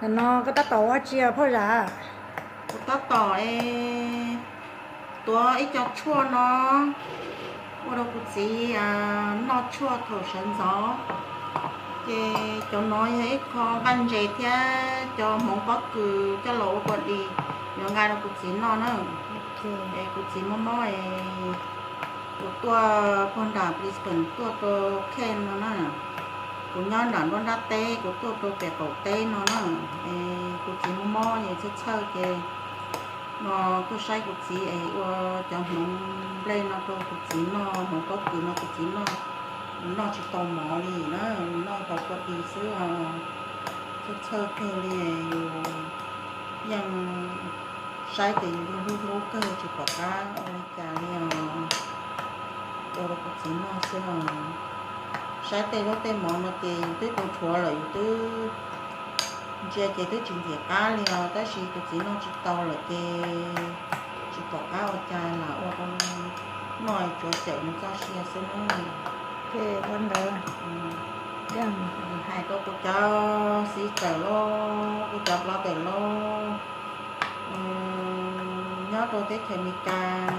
No koj tab tom ua tsi os phauj Zam? Kuv tab tom tuav ib co tshuaj no ua rau kuv txiv noj tshuaj thaum sawv ntxov. Ces cov no yog ib qho nqaij ntses thiab cov hmoov pob kws coj los ua kua dis, yuav nqa rau kuv txiv noj na. Es kuv txiv mob mob es kuv tuaj puag nram Brisbane tuaj rau Cairns no na. Kuv nyob nram nruab nrab teb, kuv tuaj rau pem qaum teb no na. Es kuv txiv mob mob es txhawj txhawj ces no tuaj saib kuv txiv es ua cov hmoov nplej no rau kuv txiv noj, hmoov pob kws no kuv txiv noj, noj tsis tau mov li na, noj tau kua dis xwb os. Txhawj txhawj kawg li, yus yeej saib ces yus yeej hlub hlub kawg tsis pom qab ua li cas li os. Ua rau kuv txiv noj xwb os. Saib tej zaub tej mov no ces yus twb tu rhuav lawm, yus twb ntsia ces twb tsis ntxim qab li os, tab sis kuv txiv noj tsis tau lawm ces tsis pom qab ua cas lam ua rau noj tsuav cawm nws txoj sia xwb na. Ces ua ntawd, hais rau kuv cov sister los, kuv cov brother los, nyob rau teb chaws Amelikas,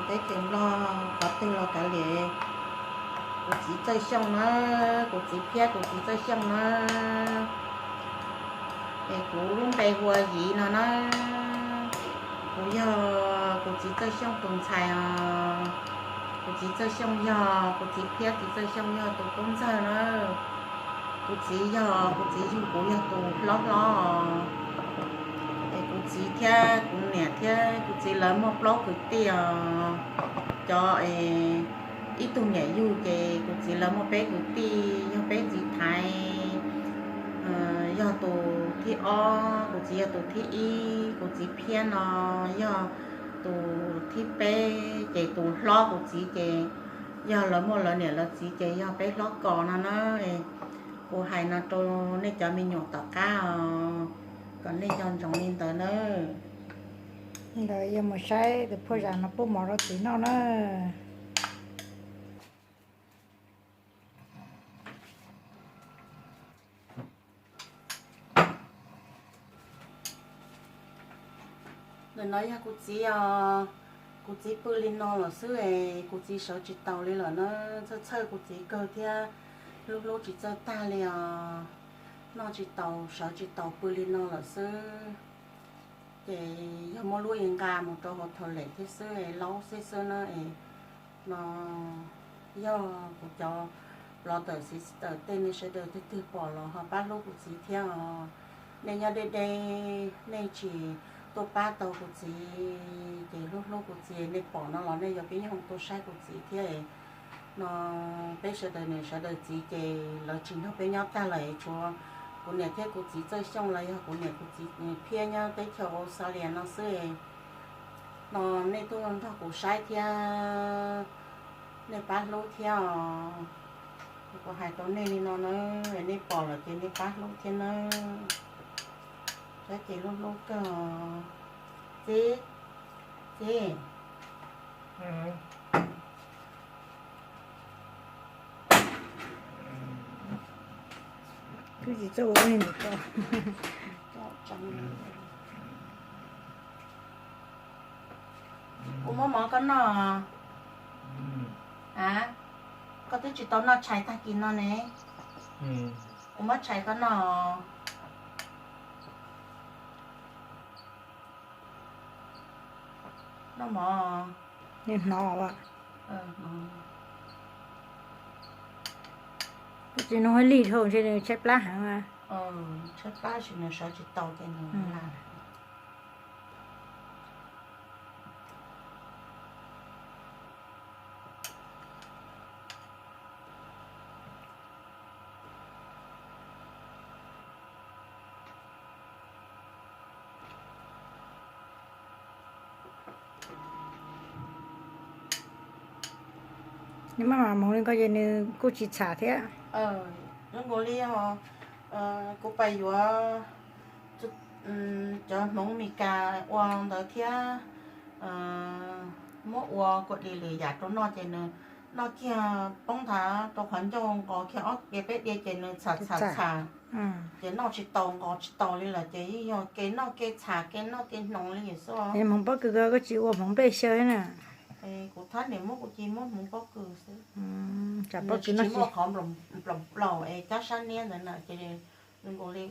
teb chaws Nplog, qhov twg los kav liam, kuv txiv Txawj Xyooj na, kuv txiv Phiab, kuv txiv Txawj Xyooj na. Es kuv lub npe hu ua Yiv no na. Kuv yog kuv txiv Txawj Xyooj tus ntxhais os. Kuv txiv Txawj Xyooj yog, kuv txiv Phiab txiv Txawj Xyooj yog tus tub ntxawg na. Kuv txiv yog, kuv txiv yug kuv yog tus hlob hlob os. Es kuv txiv thiab kuv niam thiab kuv txiv lawv muaj plaub kwv tij os. Cov es ib tug niam yug ces kuv txiv lawv muaj peb kwv tij, yog peb txiv Thaiv yog tus thib ob, kuv txiv yog tus thib ib, kuv txiv Phiab no yog tus thib peb, ces tus hlob kuv txiv ces yog lawv muaj lawv niam lawv txiv ces yog peb hlob kos no na. Kuv hais no rau nej cov me nyuam tom qab os, kom nej nco ntsoov li ntawd na. Ntawd yog mus saib tus phauj Zam no pub mov rau txiv noj na. Ntawm no yog kuv txiv os, kuv txiv pw li no lawm xwb es kuv txiv sawv tsis taus li lawm na, txhawj txhawj kuv txiv kawg thiab, hlub hlub tsis txawj tag li os, noj tsis taus sawv tsis taus pw li no lawm xwb. Ces yog muab lub i nqa mus rau hauv thaum lem thiab xwb es laub xwb xwb na es no yog kuv cov brother sister tej nej sawv daws twg twg pom los ho pab hlub kuv txiv thiab os. Nej nyob deb deb nej tsis tuaj pab tau kuv txiv ces hlub hlub kuv txiv, nej pom no los nej yuav pib nyoog tuaj saib kuv txiv thiab no. Peb sawv daws niam sawv daws txiv ces lawv tsis nrog peb nyob tag lawm, tshuav kuv niam thiab kuv txiv Txawj Xyooj los yog kuv niam kuv txiv Phiab nyob teb chaws Australia no xwb no. Nej tuaj nrog kuv saib thiab, nej pab hlub thiab os. Kuv hais rau nej li no na, nej pom lawm ces nej pab hlub thiab na. Saib ces hlub hlub kawg os. Txiv, txiv. Twb tsis txawj ua ntawm ko. Kuv muab mov koj noj. A, koj twb tsis tau noj tshais tag kis no ne. Kuv muab tshais koj noj. Noj mov. Hnov. Kuv txiv nug hais li dhau ntshe nws tshaib plab heev. Tshaib plab sis nws sawv tsis tau ces nws lam. Nws maj mam mus li ko ces nws kuj tsis txham thiab. Zoo nkaus li kuv pais yuav cov hmoov Meskas ua ntawd thiab, muab ua kua dis lwm yam rau noj ces nws Noj kiag poob nthav rau qhov ncauj nqos kiag ob diav peb diav ces nws txham txham txham, ces noj tsis tau nqos tsis tau li lawm ces yeej yog ke noj ke txham ke noj ke hnoos li xwb. Hmoov pob kws koj tsis ua hmoov nplej xyaw na? Kuv thab niam muab kuv cia muab hmoov pob kws xwb. Tsam pob kws noj tsis muaj qhov nplaum nplaum es cab sab niab ntawd na ces nkaus li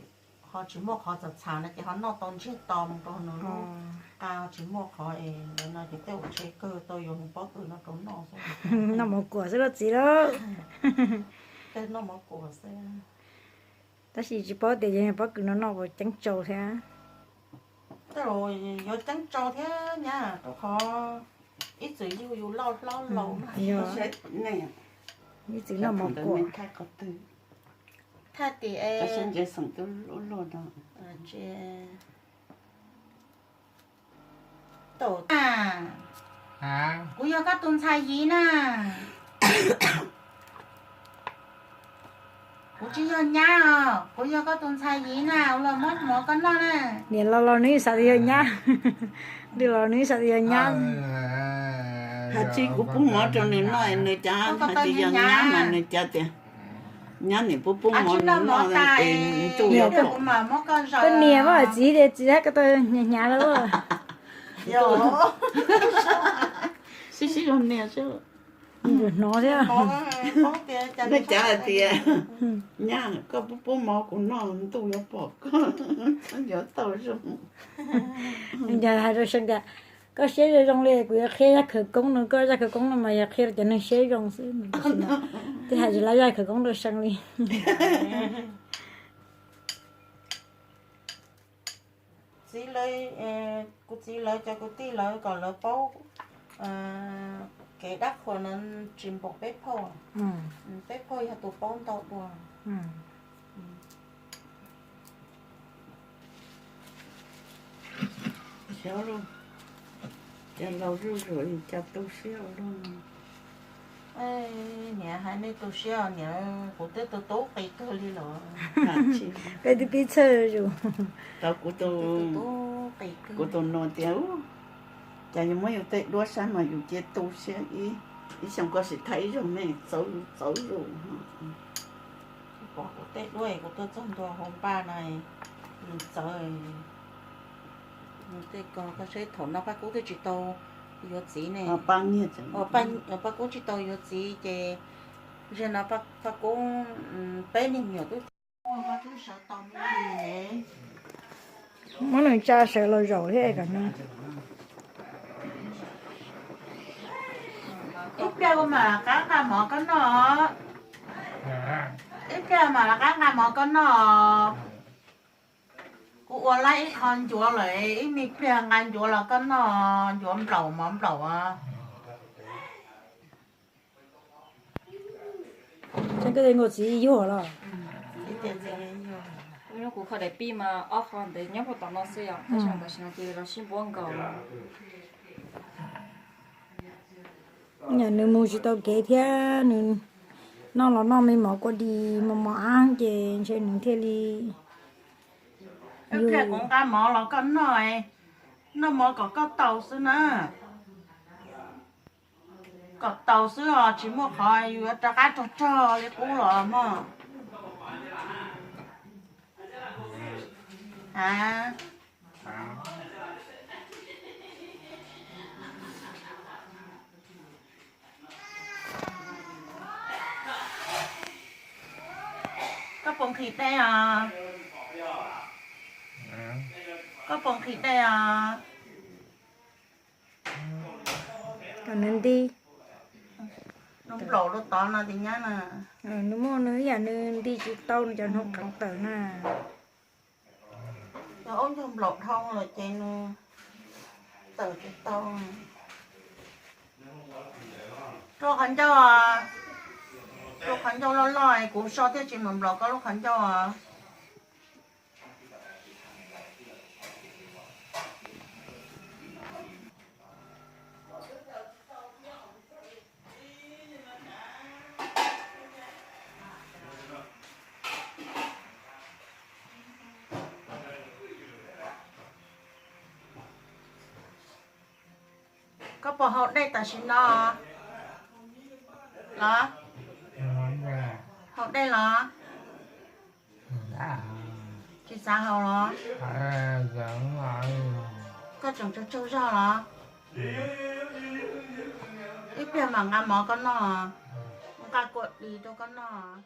ho tsis muaj qhov txham txham no ces ho noj tau ntsiag to mus rau nws lub qa, tsis muaj qhov es ntawd no ces tej zaum tshe kawg tau yuav hmoov pob kws no rau noj xwb. Noj mov kuam xwb lauj txiv lauj. Tej noj mov kuam xwb. Tab sis tsis paub tias yog pob kws no noj puas ceeb tsau thiab. Tej zaum yuav ceeb tsau thiab nyab, rau qhov ib txwm yug yus loj hlob laus no. Ib txwm noj mov kuam. Thaj tim es, kuv yog koj tus ntxhais yiv na. Kuv tsis yog nyab os, kuv yog koj tus ntxhais yiv na, ua los muab mov koj noj na. Niam los los nws xav tias yog nyab, twb los nws xav tias yog nyab. Hais tsis kuv pub mov rau nws noj, nws cas hais tias yog nyab mas nws cas tias nyab niam pub pub mov noj es ntuj yuav pom. Koj niam mas txiv tias txiv hab ko taw hnyav hnyav lawm. Sib sib zog nias xwb. Hnov thiab. Nej cav hais tias nyab koj pub pub mov kuv noj ntuj yuav pom koj, yuav tau zoo. Hais rau See tias koj siab zoo zoo li kuv yuav qhia zaj khawv koob no, koj zaj khawv koob no mas yog qhia rau cov neeg siab zoo xwb, twb hais tsis tau zaj khawv koob rau See li. Txiv lawv, kuv txiv lawv cov kwv tij lawv kom lawv paub kev dab qhuas no tsis npaum peb phauj. Peb phauj yog tus paub ntau dua. Xyov los, cas laus zuj zus cas tu siab ua luaj. Niam hais nej tu siab niam, kuv twb tu tub qis kawg li los. Peb twb pib txhawj zus. Tau kuv tus, kuv tus nus tias, cas yus muab yus tej duab saib mas yus cia tu siab, ib xyoo koj sim thaij ib zaug me txawv txawv zus. Pom kuv tej duab kuv tuaj txog ntua hauv npaj no, nws txawv. Nws tej ko koj saib thaum no Paj Kub twb tsis tau yuav txiv ne. Paj Kub tsis tau yuav txiv ces zaum no Paj Kub peb niag me nyuam twb muab nws tsa sawv los zaum thiab kom nws. Ib pliag kuv mam rov qab nqa mov koj noj. Ib pliag mam rov qab nqa mov koj noj. Kuv ua lawm ib qho ncuav lawm, ib me pliag nqa ncuav los koj noj, ncuav nplaum mov nplaum. Koj tes nkaus txiv yuag los? Kuv kho daim pij mas ob qho ntawd nyob puag tom no xwb yom, tab sis tam sim no ces los sib npuab nkaus. Yog nws mus tsis tau kev thiab nws noj los noj me mov kua dis mos mos ab ces ntshe nws thiaj li. Ib pliag kuv nqa mov los koj noj, noj mov kom koj tau xwb na. Kom tau xwb os, tsis muaj qhov yus yuav rov qab rog rog li qub los mog. A, koj puas nqhis dej os? Koj puas nqhis dej os? Kom nws nti. Nws nplaum rau tod no tias nyab na. Nws muaj nws ib yam nws nti tsis tau nws cov hnu qeev tawm na. Cov aub ncaug nplaum dhau lawm ces nws tawm tsis tau. Rau qhov ncauj, rau qhov ncauj loj loj kuv so thiaj tsis mus nplaum koj lub qhov ncauj os. Koj puas haus dej tam sim no? Los, haus dej los? Tsis xav haus los? Koj tseem tsaug tsaug zog los? Ib pliag mam nqa mov koj noj, nqa kua dis rau koj noj.